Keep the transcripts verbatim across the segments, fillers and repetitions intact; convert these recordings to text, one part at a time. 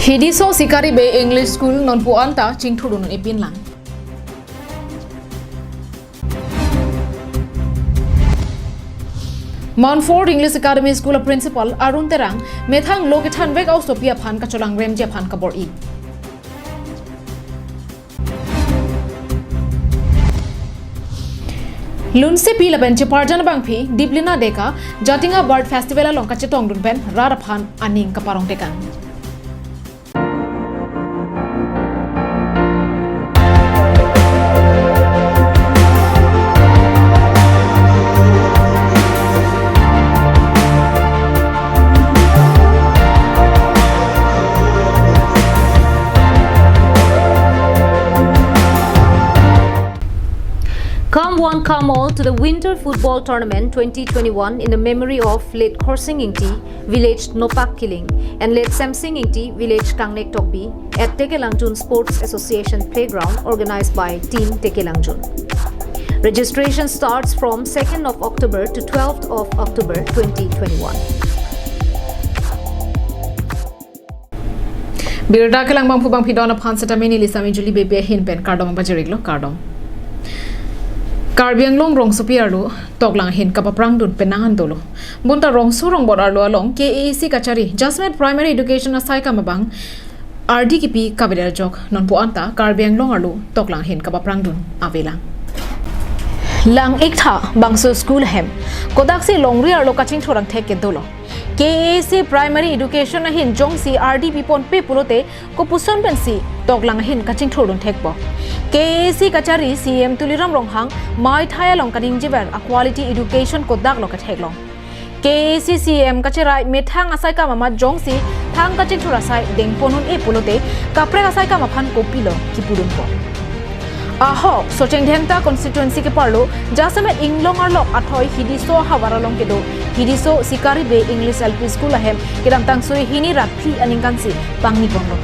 Hidiso Sikari Bey English School nonpu anta chingthurdun epinlang. Mount Fort English Academy School a Principal Arun Terang methang lo kethanvek a-osopi aphan kacholangremji aphan kabor-i. Lunsepi lapen cheparjan abangpi Diplina Deka Jatinga Bird Festival along kachetongdun pen rat aphan aning kaparong tekang. Come one, come all to the Winter Football Tournament twenty twenty-one in the memory of late Khorsing Ingti, village Nopak Kiling, and late Semsing Ingti, village Kangnek Tokbi, at Tekelangjun Sports Association Playground, organized by Team Tekelangjun. Registration starts from second of October to twelfth of October twenty twenty-one. Birta kelang abangphu abangphi don aphan setame neli Sami Julie Bey ahin pen kardom pajir-iklo, kardom. Karbi Anglong rongsopi arlo toklang ahin kapaprangdun penang an dolo. Bonta rongso rongbor arlo along K A A C kachari Jasemet Primary Education asaikam abang ardi kipi kavedet ajok nonpu anta Karbi Anglong arlo toklang ahin kapaprangdun avelang. Lang-iktha bangso school ahem kodaksi longri arlo kachingthur angthek ke dolo. K A A C Primary Education ahin jongsi ardi piponpe pulote kopuson pensi toklang ahin kachingthurdun thekpo. K A A C kachari C E M Tuliram Ronghang maithai along kaningjever a-quality education kodaklo ketheklong. K A A C C E M kacherai methang asaikam amat jongsi thang kachingthur asai dengpon un-e pulote kaprek asaikam aphan kopilo kipudunpo. Ahok Socheng Dhenta constituency keparlo Jasemet Inglong arlo athoi Hidiso ahavar along kedo Hidiso Sikari Bey English L P School ahem kedamtang suri hini rat phli aningkansi pangniponlo.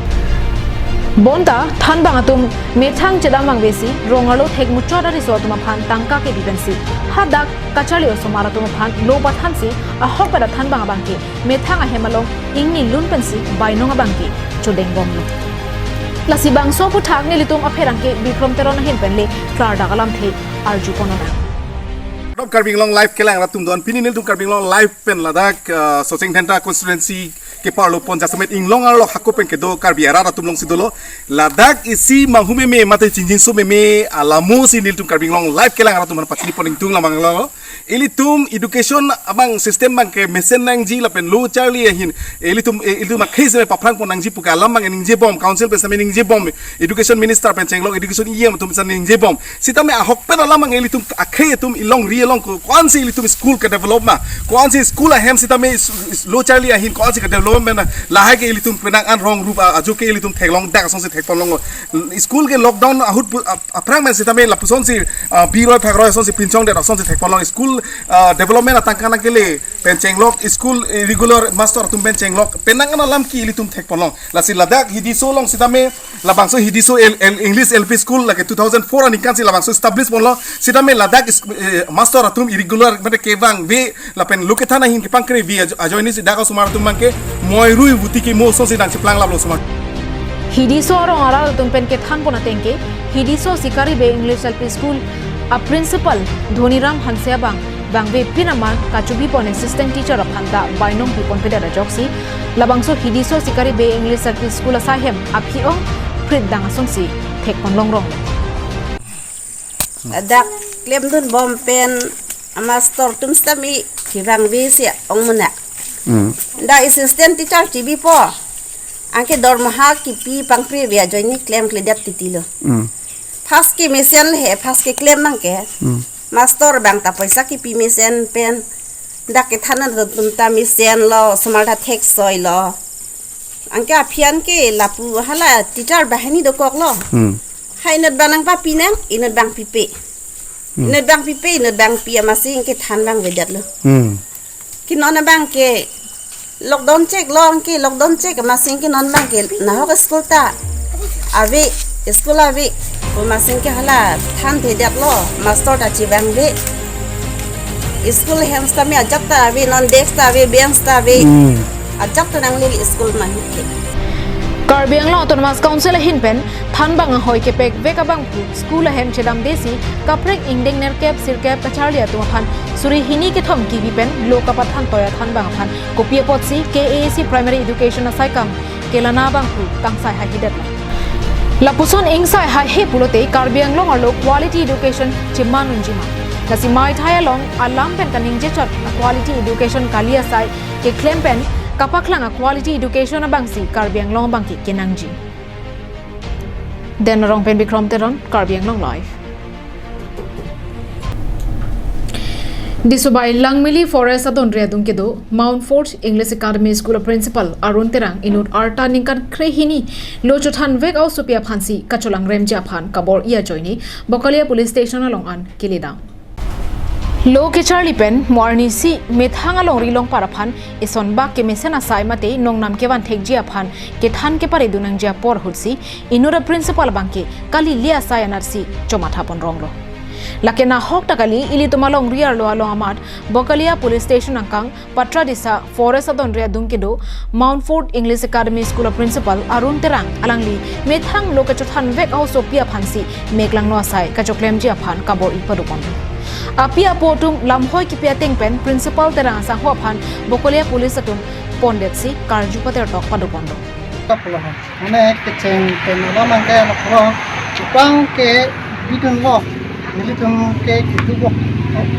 Bonta thanbang atum methang chedam vangvesi rong arlo thekmuchot ariso atum aphan tangka kepi pensi hadak kacharli osomar atum aphan lo pathansi ahokpet athanbang abangke methang ahem along ingni lun pensi bainong abangke chodengbomlo. Lasi bangso aphuthak nelitum apherangke Bikrom Teron ahin pen le klardak alamthe arjuponnang. Dom Karbi Anglong Live kelang rat atum don, pini nelitum Karbi Anglong Live pen ladak, ah, Socheng Dhenta constituency keparlo pon Jasemet Inglong arlo hako pen kedo Karbi arat atum alongsi dolo. Ladak isi manghu meme mate chingjinso meme alamo si nelitum Karbi Anglong Live kelang rat atum aphan pachini pon ingtung lam abanglo. Ilitum education abang system abangke mesen nangji lapen lo charli ahin. Ilitum, eh, ilitum akhei seme paphrangpon nangji pu ke alam abang ningjebom, council pen seme ningjebom, education minister pen chenglok, education E M atum pen ningjebom. Sitame ahokpet alam abang ilitum akhei atum ilongri along ko, ko-ansi ilitum school kedevelop ma, ko-ansi school ahem sitame is-, is-, lo charli ahin ko-ansi kedevelop ma, lahai ke ilitum penang an rong rup a-, ajo ke ilitum theklongdak asonsi thekponlonglo. School ke lockdown ahut pu-, ap-, aphrang pen sitame lapusonsi, ah, biroi phakroi asonsi pinchongdet asonsi thekponlong. School, ah, development atangka nangkele pen chenglok, school, eh, regular master atum pen chenglok, penang an alam ke ilitum thekponlong. Lasi ladak Hidiso along sitame labangso Hidiso L-, L-, English L P School lake two thousand four aningkansi labangso establish ponlo. Sitame ladak is-, eh, master atum irregular mate kevangve lapen lo kethan ahin kepangkrevi ajo-, ajoinesi dak osomar atum abangke moirui vuti kemo asonsi nangcheplang laplo osomar. Hidiso arong arat atum pen kethanpon atengke, Hidiso Sikari Bey English L P School a Principal Dhoniram Hanse abang vangve pinamar kachobipon assistant teacher aphanta bainong piponpedet ajoksi, labangso Hidiso Sikari Bey English L P School asai hem aphi-ong phritdang asonsi thekponlongrong. Dak klemdunbom pen amaster atum sitame kevangvesi ong mena. Hmm. Dak assistant teacher chibipo. Anke dormaha kipi pangkrevi ajoine klemkledet titilo. Hmm. First ke mesen le he, first keklem abangke. Hmm. Master abangta poisa kipi mesen pen. Dak kethan atum ta mesenlo, osomar ta theksoilo. Anke aphi anke lapu hala teacher banghini dokoklo. Hmm. Ha inut abang nangpapi nang, inut abang pipe. Hmm. Inut abang pipe, inut abang pi amatsi kethan abang vedetlo. Hmm. Ke non abangke lockdown cheklo, anke lockdown chek amatsi ke non abangke nahok school ta ave, school ave. Ko amatsi ke hala thanthedetlo, master ta chevangve. School hem sitame ajat ta ave, non desk ta ave, bench ta ave. Hmm. Ajat ta nangle school ma ke. Karbi Anglong Autonomous Council ahin pen thanbang ahoi kepekvek abangphu school ahem chedamdesi kaprek ingdeng nerkep sirkep kacharli atum aphan suri hini kethom kibi pen lo kapathan toya thanbang aphan kopi apotsi K A A C Primary Education asaikam kelana abangphu kangsai haihedet. Lapuson ingsai haihe pulote Karbi Anglong arlo quality education cheman unjima. Lasi maithai along alam pen kaningje chot a quality education kali asai keklem pen kapaklang a quality education abangsi Karbi Anglong abangke kenangji. Den Rongpen Bikrom Teron, Karbi Anglong Live. Disobai Langmili Forest adonri adung kedo Mount Fort English Academy School Principal Arun Terang inut arta ningkan krehini lo chothanvek a-osopi aphansi kacholangremji aphan kabor-i ajoine Bokalia Police Station along an keledam. Lo kecharli pen mo arnisi methang alongri longpar aphan eson bak kemesen asai mate nongnam kevan thekji aphan kethan keparedun nangji apor ahutsi inut a-principal abangke kali li asai anatsi chomatha ponronglo. Lake nahok ta kali, ilitum alongri arlo along amat Bokalia Police Station angkang Patradisa Forest adonri adung kedo Mount Fort English Academy School Principal Arun Terang alangli methang lo kachothanvek a-osopi aphansi meklangno asai kachoklemji aphan kabor-i padoponlo. Api apo atum lamhoi kipi ateng pen Principal Terang asangho aphan Bokalia Police atum pondetsi karju patertok padoponlo. Mane kecheng pen alam abangke lapulo, chupang ke bidunlo, nelitum ke keduk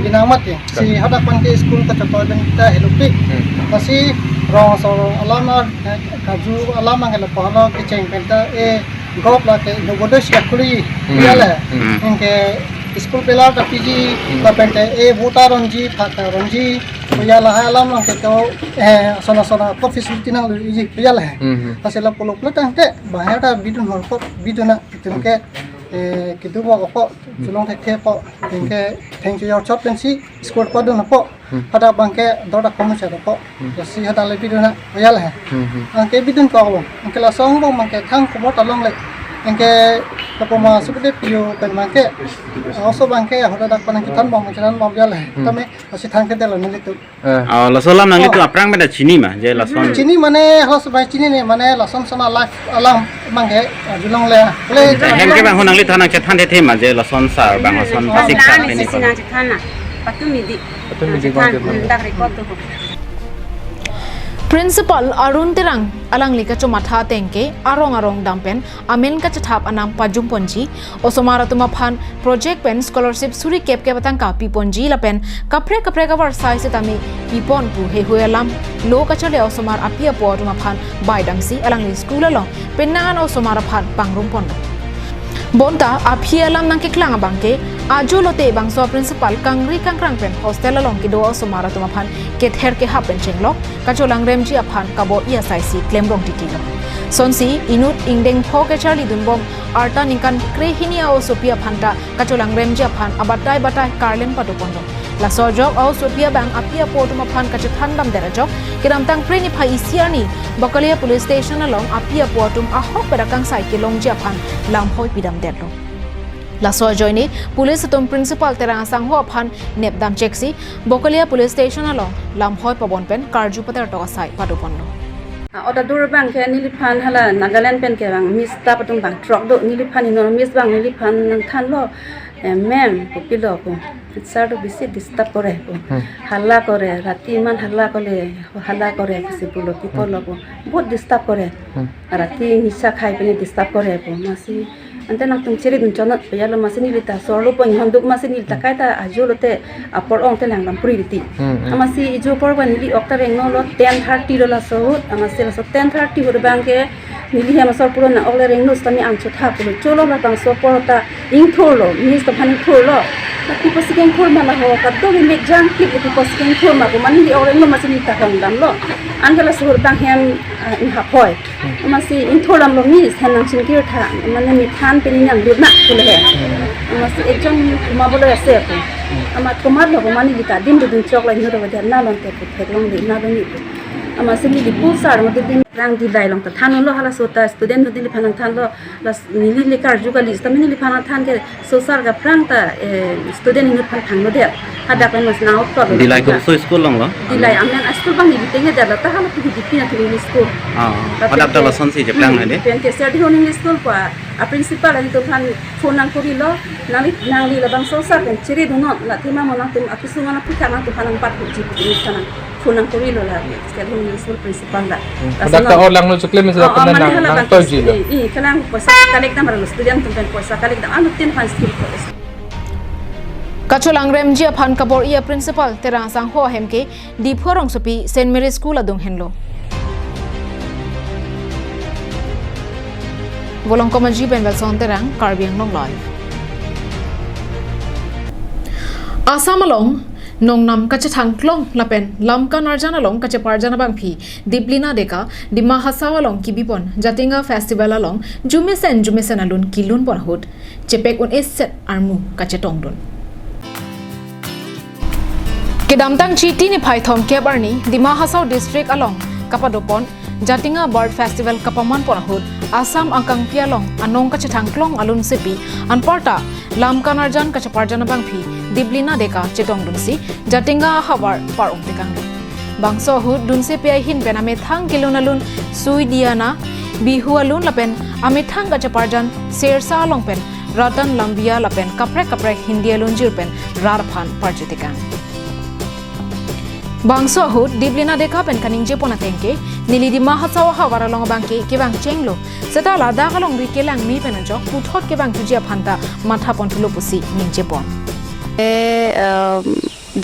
binang mati. Si hadak abangke school kachotoi pen ta helupi. Hmm. Lasi rong asor alam, eh, karju alam abangke lapulo, kecheng pen ta, eh, gop lake Navodaya Sikha Khuli, Hmm. ya le. Hmm. Anke school pillar ta piji, Hmm. lapen ta, eh, voter ronji, phak ta ronji, ya lahai alam abangke to, eh, sona sona coffee suti nangluji, ya le. Hmm. Lasi lapulo pulo tangte, bahaya ta bidun hor ko, bidun na, itum ke, eh, keduk bok ko, chulong thekthe ko, itum ke, thengsi yor chot pensi, school padun ko, Hmm. hadak abangke, dordak komucha ko, Hmm. lasi hadak le bidun na, ya le. Hmm, hmm. Anke bidun ko, anke lason abang abangke thang kobor ta longle, anke lapu ma sukude pio pen abangke, oso abangke, hadak dak pen kethan abang, kethan abang ya le. Hmm. Tame, lasi thang kedetlo nelitum. Eh. Oh, laso alam nanglitum Oh. aphrang pen ta chini ma, je lason. Chini mane, halaso abang chinine, mane lason sona life alam abangke, ah, julong le. Le, Hem ke bang ho nangli than nangchethan thethe ma, je lason sir, bang lason Hmm. basic Oh, sir, nang teni isi ko. nangchethan na. Patumi di. Patumi di Nangchethan, bang ke. hmm, dak record tu. Principal Arun Terang alangli kachomatha ateng ke arong arong dam pen amen kachethap anam pajumponji, osomar atum aphan project pen scholarship suri kep kep atangka piponji lapen kaprek kaprek avarsai sitame pipon pu heihui alam lo kacharli osomar api apo atum aphan baidamsi alangli school along penang an osomar aphan pangrumponlo. Bonta aphi alam nangkeklang abangke ajo lote bangso principal kangri kangkrang pen hostel along kedo osomar atum aphan kether kehap pen chenglok kacholangremji aphan kabor-i asaisi klemrong titilo. Sonsi inut ingdeng pho kacharli dunbom arta ningkan krehini a-osopi aphan ta kacholangremji aphan abatai batai karleng padoponlo. Laso ajok a-osopi abang api apo atum aphan kachethan damdet ajok kedamtang Phre niphai isi arni Bokalia Police Station along api apo atum ahok pen akangsai kelongji aphan lamhoi pidamdetlo. Laso ajoine police atum Principal Terang asangho aphan nepdam cheksi Bokalia Police Station along lamhoi pabon pen karju patertok asai padoponlo. Ah, order dur abangke neliphan hala Nagaland pen ke bang Miss staff atum bang throk do, neliphan enormous bang, neliphan nangthanlo, eh, ma'am, kopilo ko, sir to bisi disturb kore ko, Hmm. hala kore, rati iman hala kore, hala kore, kisi pulo, pi Hmm. pulo ko, bahut disturb kore, Hmm. rati nisa khai pen disturb kore ko, masi ante nangtum chiri dun chonat, ya lo masi neli ta sorlo pon honduk masi neli ta kaita ajo lote apor ong te nang lampuri riti. Hmm, hmm. Amasi ijo apor abang neli ok ta rengno lo ten thirty lo laso ahut, amasi laso ten thirty ahut abangke neli hem asor pulo nang ok le rengno sitame angchotha pulo cholo labangso apor ta ingthurlo, miss ta aphan ingthurlo. Na pi apotsi ke ingthur ma laho, kadokave mek jangkit pi apotsi ke ingthur ma pu ma neli ok rengno masi neli ta hong damlo. Anke laso ahut abang hem, ah, inghaphoi. Amasi ingthur damlo miss, hem nangchingkir tha, mane methan pen nanglut na pule he. Amasi ekjon komat bolo ase ko. Amat komatlo ko mane neli ta adim dun chok la inut awa dia na longte pu theklongle na longni pu. Amatsi neli pu sar mate tin rang dilai along ta thanlo, halaso ta student ahut neliphan nangthanlo, las neli le karju kali seta neliphan nangthan ke so sar ke aphrang ta, eh, student ahut aphan thanglo det. Hadak pen mas nang out kotlo. Dilai koso school along lo? Dilai amen a-school abang neli tengke det lo, ta hala pu di pina tu English school. Ah, lapen hadak ta ke lasonsi cheplang Hmm, nai de? Pen ke Serdihun English School pu a principal atum aphan phone nangkorilo, nangli, nangli labangso sar pen chiri dunnon, la thema mo nangtum akesung ana pika nangtum aphan nangpathuji pu nangthan phone nangkorilo la, Serdihun English School principal la. Hmm. Laso Hadak ta nang or langno chukle misi Oh, oh, lapen mane nang, hala nang bang toiji lo. I, i, kalang poisa collect dam arlo, student atum pen poisa collect dam, anuttin aphan school ko. Kacholangremji aphan kabor-i a principal Terang Sangho ahem ke Diphu arongsopi Saint Mary School adung henlo. Volongkom Aji pen Welson Terang, Karbi Anglong Live. Assam along nongnam kachethang klong lapen lam kan arjan along kacheparjan abangpi Diplina Deka Dima Hasao along kibipon Jatinga Festival along jumesen jumesen alun kilunpon ahut chepek un-e set armu kachetongdun. Kedamtang Chiti niphai thomkep arni Dima Hasao District along kapadopon Jatinga Bird Festival kapamanpon ahut Assam angkangpi along anong kachethang klong alunsepi anparta lam kan arjan kacheparjan abangpi Diplina Deka chetongdunsi Jatinga ahavar par-ong tekanglo. Bangso ahut dunsepi ahin pen amethang kelun alun Sui Diana, Bihu alun lapen amethang kacheparjan Sersa along pen Ratan Lambia lapen kaprek kaprek Hindi alun jir pen rat aphan parju tekang. Bangso ahut Diplina Deka pen kaningjepon ateng ke, neli Dima Hasao ahavar along abangke kevang chenglo, seta ladak alongri kelangme pen ajok puthot kevangthuji aphan ta mathaponthulo pusi ningjepon. এ, আম,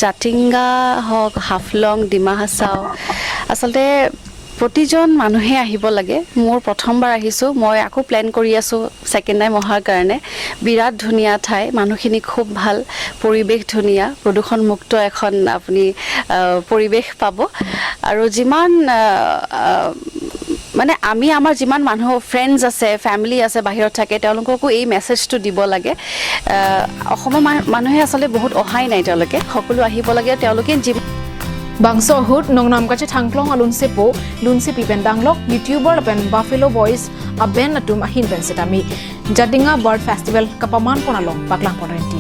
জাতিংগা হওক, হাফলং, ডিমা হাছাও, আচলতে প্ৰতিজন মানুহে আহিব লাগে। মোৰ প্ৰথমবাৰ আহিছোঁ, মই আকৌ প্লেন কৰি আছোঁ ছেকেণ্ড টাইম অহাৰ কাৰণে। বিৰাট ধুনীয়া ঠাই, মানুহখিনি খুব ভাল, পৰিৱেশ ধুনীয়া, প্ৰদূষণমুক্ত এখন আপুনি, আহ, পৰিৱেশ পাব। আৰু যিমান, আহ, আহ, মানে আমি আমাৰ যিমান মানুহ, ফ্ৰেণ্ডছ আছে, ফেমিলি আছে বাহিৰত থাকে, তেওঁলোককো এই মেছেজটো দিব লাগে। আহ, অসমৰ মা-, মানুহে আচলতে বহুত অহাই নাই, তেওঁলোকে সকলো আহিব লাগে। তেওঁলোকে যি Bangso ahut nongnam kachethang klong alunsepo, lunsepi pen danglok YouTuber lapen Buffalo Boys a-band atum ahin pen setame Jatinga Bird Festival kapamanpon along paklangpon renti.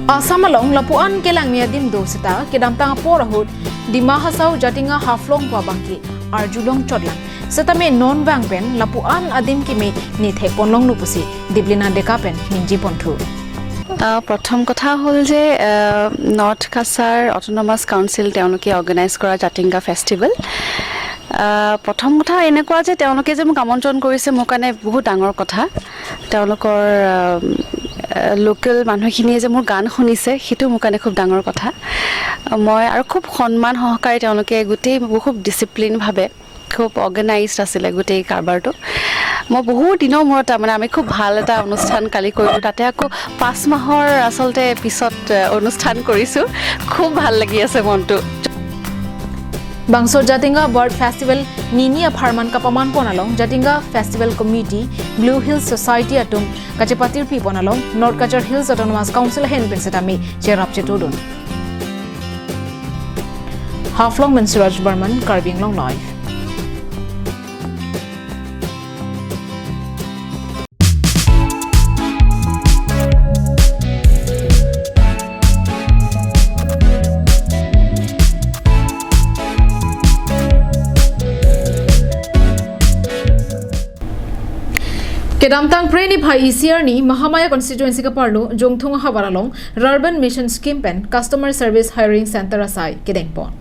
Assam along lapu-an kelangme adim do seta kedamtang apor ahut Dima Hasao Jatinga Haflong pu abangke arjulong chotlang. Setame non vang pen lapu-an adim keme ne thekponlonglo pusi Diplina Deka pen ningjeponthu. আহ, প্ৰথম কথা হ'ল যে, আহ, নৰ্থ Cachar autonomous council তেওঁলোকে অৰ্গেনাইজ কৰা জাতিংগা ফেষ্টিভেল। আহ, প্ৰথম কথা এনেকুৱা যে তেওঁলোকে যে মোক আমন্ত্ৰণ কৰিছে, মোৰ কাৰণে বহুত ডাঙৰ কথা। তেওঁলোকৰ, আহ, আহ, লোকেল মানুহখিনিয়ে যে মোৰ গান শুনিছে, সেইটো মোৰ কাৰণে খুব ডাঙৰ কথা। মই আৰু খুব সন্মান সহকাৰে তেওঁলোকে গোটেই খুব ডিচিপ্লিনভাৱে, খুব অৰ্গেনাইজড আছিলে গোটেই কাৰবাৰটো। মই বহুত দিনৰ মূৰত, তাৰমানে, আমি খুব ভাল এটা অনুষ্ঠান কালি কৰিলোঁ। তাতে আকৌ পাঁচ মাহৰ আচলতে পিছত, আহ, অনুষ্ঠান কৰিছোঁ। খুব ভাল লাগি আছে মনটো। Bangso Jatinga Bird Festival nini apharman kapamanpon along Jatinga Festival Committee, Blue Hills Society atum kachepatirpipon along North Cachar Hills Autonomous Council ahin pen setame cherap chetodun. Haflong pen Suraj Barman, Karbi Anglong Live. Kedamtang Phre niphai isi arni Mahamaya constituency keparlo Jongthung ahavar along Rurban Mission Scheme pen Customer Service Hiring Center asai kedengpon.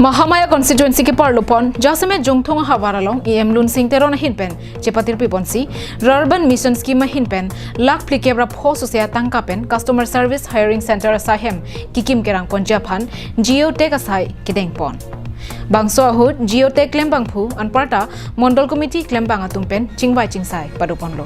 Mahamaya constituency keparlopon jasemet Jongthung ahavar along E M Lunsing Teron ahin pen chepatirpiponsi Rurban Mission Scheme ahin pen lakh phlikep ra pho sose atangka pen Customer Service Hiring Center asai hem kikim kerangponji aphan Geotech asai kedengpon. Bangso ahut Geotech klembangphu anparta Mondol Committee klembang atum pen chingvai chingsai padoponlo.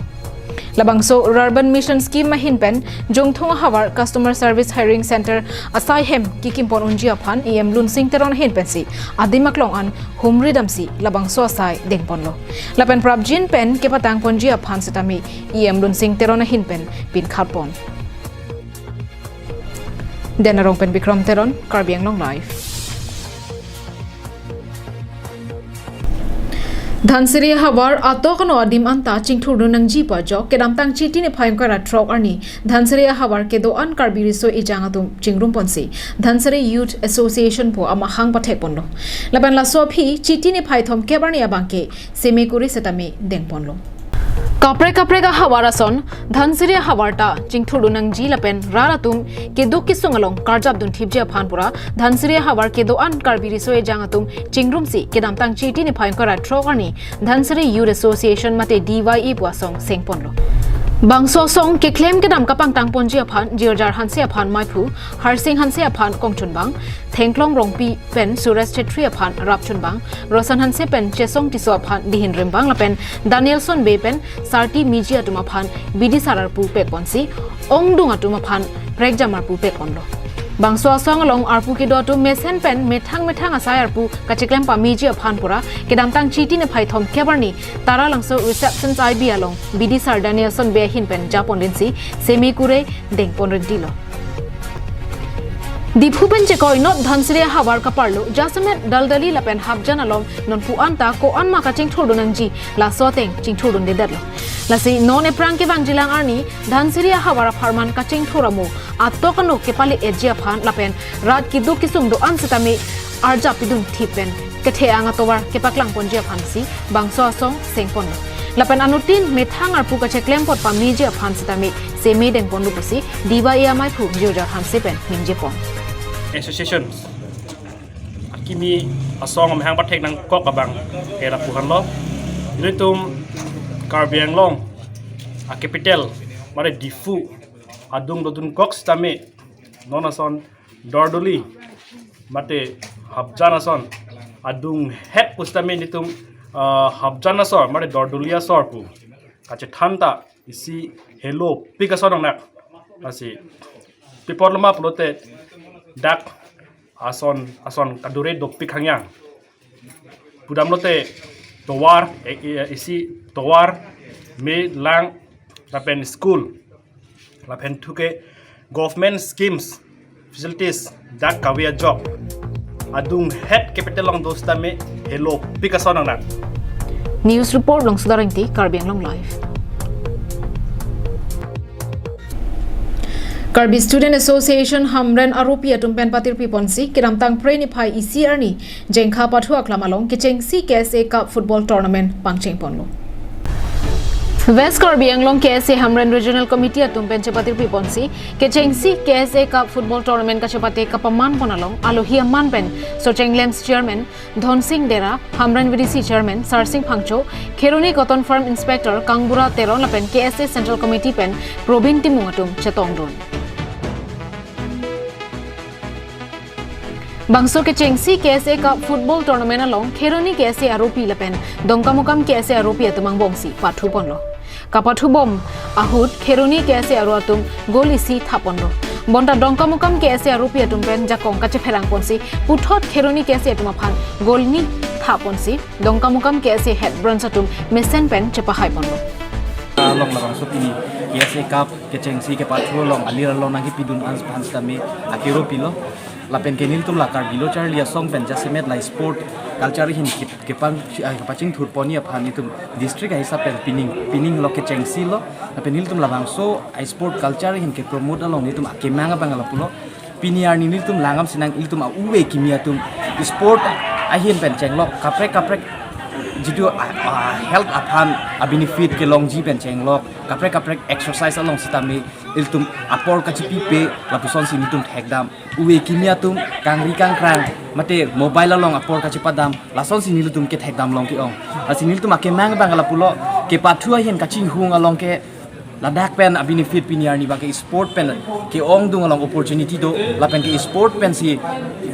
Labangso Rurban Mission Scheme ahin pen Jongthung ahavar Customer Service Hiring Center asai hem kikimpon unji aphan E M Lunsing Teron ahin pensi adim aklong an humri damsi labangso asai dengponlo. Lapen prapjin pen kepatangponji aphan setame E M Lunsing Teron ahin pen pinkhatpon. Den Arong pen Bikram Teron, Karbi Anglong Live. Dhansiri ahavar atok ano adim anta chingthurdun nangji pu ajok kedamtang Chiti niphai ingkoi ra throk arni Dhansiri ahavar kedo-an Karbi Riso Ejang atum chingrum ponsi Dhansiri Youth Association pu amahang pathek ponlo. Lapen laso aphi Chiti niphai thomkep arni abangke seme kuri setame deng ponlo. Kaprek kaprek ahavar ason Dhansiri ahavar ta chingthurdun nangji lapen rat atum keduk kesung along karjap dunthipji aphan pura Dhansiri ahavar kedo-an Karbi Riso Ejang atum chingrumsi kedamtang Chiti niphai ingkoi ra throk arni Dhansiri Youth Association mate D Y A pu asong seng ponlo. Bangso asong keklem kedam kapangtang ponji aphan Jirjar Hanse aphan maiphu, Harsing Hanse aphan kongchunbang, Thengklong Rongpi pen Suresh Chetri aphan rapchunbang, Rosan Hanse pen Chesong Tisso aphan dihin rimbang lapen Danielson Bey pen Sarti Miji atum aphan bidisar arpu pek ponsi ongdung atum aphan prekjam arpu pek ponlo. Bangso asong along arpu kedo atum mesen pen methang methang asai arpu kacheklem pameji aphan pura kedamtang Chiti niphai thomkep arni Taralangso Receptions I B along bidisar Danielson Bey ahin pen japon rinsi seme kure deng pon rintilo. Diphu pen chekoi not Dhansiri ahavar kaparlo jasemet Daldali lapen Hapjan along nonpu anta ko-an ma kachingthurdun nangji laso ateng chingthurdundedetlo. Lasi non ephrang kevangjilang arni Dhansiri ahavar apharman kachingthur amo atok ano kepale-etji aphan lapen rat keduk kesung do-an setame arjap pidunthip pen kethe-ang atovar kepaklang ponji aphansi bangso asong seng ponlo. Lapen anuttin methang arpu kacheklem apot pameji aphan setame seme deng ponlo pusi D Y A amaiphu Jirjar Hanse pen ningje pon. Association akimi asong amahang pathek nangkok abangke lapu-anlo. Ilitum Karbi Anglong a capital mate Diphu adung dodunkok setame non ason Daldali mate Hapjan ason adunghet pu setame nelitum, ah, Hapjan asor mate Daldali asor pu kachethan ta isi helopik ason nangnak. Lasi pi apotlo ma pulote dak ason ason kadure dopik hangyang. Pudamlote tovar, e, e, isi tovar, me lang lapen school lapen thuke government schemes, facilities dak kave ajok adunghet capital along do setame helopik ason nangnak. News report Longsodar Ingti, Karbi Anglong Live. Karbi Student Association Hamren aropi atum pen patirpi ponsi kedamtang Phre niphai isi arni Jengkha pathu aklam along kechengsi K S A Cup Football Tournament pangcheng ponlo. West Karbi Anglong K S A Hamren Regional Committee atum pen chepatirpi ponsi kechengsi K S A Cup Football Tournament kachepate kapaman pon along alohi aman pen Socheng Lamps Chairman Dhonsing Dera, Hamren V D C Chairman Sarsing Phangcho, Kheroni Cotton Farm Inspector Kangbura Teron lapen K S A Central Committee pen Probin Timung atum chetongdun. Bangso kechengsi K S A Cup Football Tournament along Kheroni K S A aropi lapen Dongkamukam K S A aropi atum angbongsi pathu ponlo. Kapathu bom ahut Kheroni K S A aro atum goal isi thap ponlo. Bonta Dongkamukam K S A aropi atum pen jakong kachepherang ponsi puthot Kheroni K S A atum aphan goal ni thap ponsi Dongkamukam K S A head bronze atum mesen pen chepahai ponlo. Along labangso pini K S A Cup kechengsi kepathu along alir along nangkipidun an aphan setame akero pilo. Lapen ke nelitum la Karbi Lo Charli Asong pen jasemet la sport culture ahin kep-, kepang, ah, kepachingthur ponji aphan nelitum district ahisap pen pining, pining lo kechengsi lo. Lapen nelitum labangso a sport culture ahin kepromote along nelitum akemang abang lapulo. Pini arni nelitum langdam sinang, ilitum a-uve kimi atum sport ahin pen chenglok kaprek kaprek jitu a, a, health aphan a-benefit kelongji pen chenglok kaprek kaprek exercise along setame ilitum apor kachipipe lapusonsi nelitum thekdam. Uve kimi atum kangri kangkrang mate mobile along apor kachipadam, lasonsi nelitum kethekdam long ke-ong. Lasi nelitum akemang abang lapulo, kepathu ahin kachinghung along ke ladak pen a-benefit pini arni abangke sport pen ke-ongdung along opportunity do, lapen ke sport pensi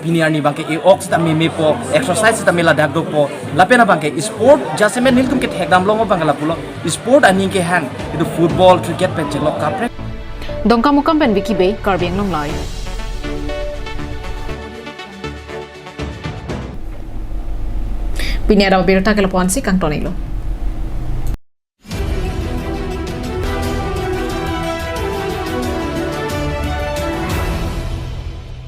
pini arni abangke e-ok sita memepo, exercise sita me ladak dopo, lapen abangke sport jasemet nelitum kethekdam long abang lapulo, sport aning kehang, itum football, cricket pen chenglok kaprek. Dongkamukam pen Vicky Bey, Karbi Anglong Live. Pini ada birta ke lapu-ansi kangton-iklo.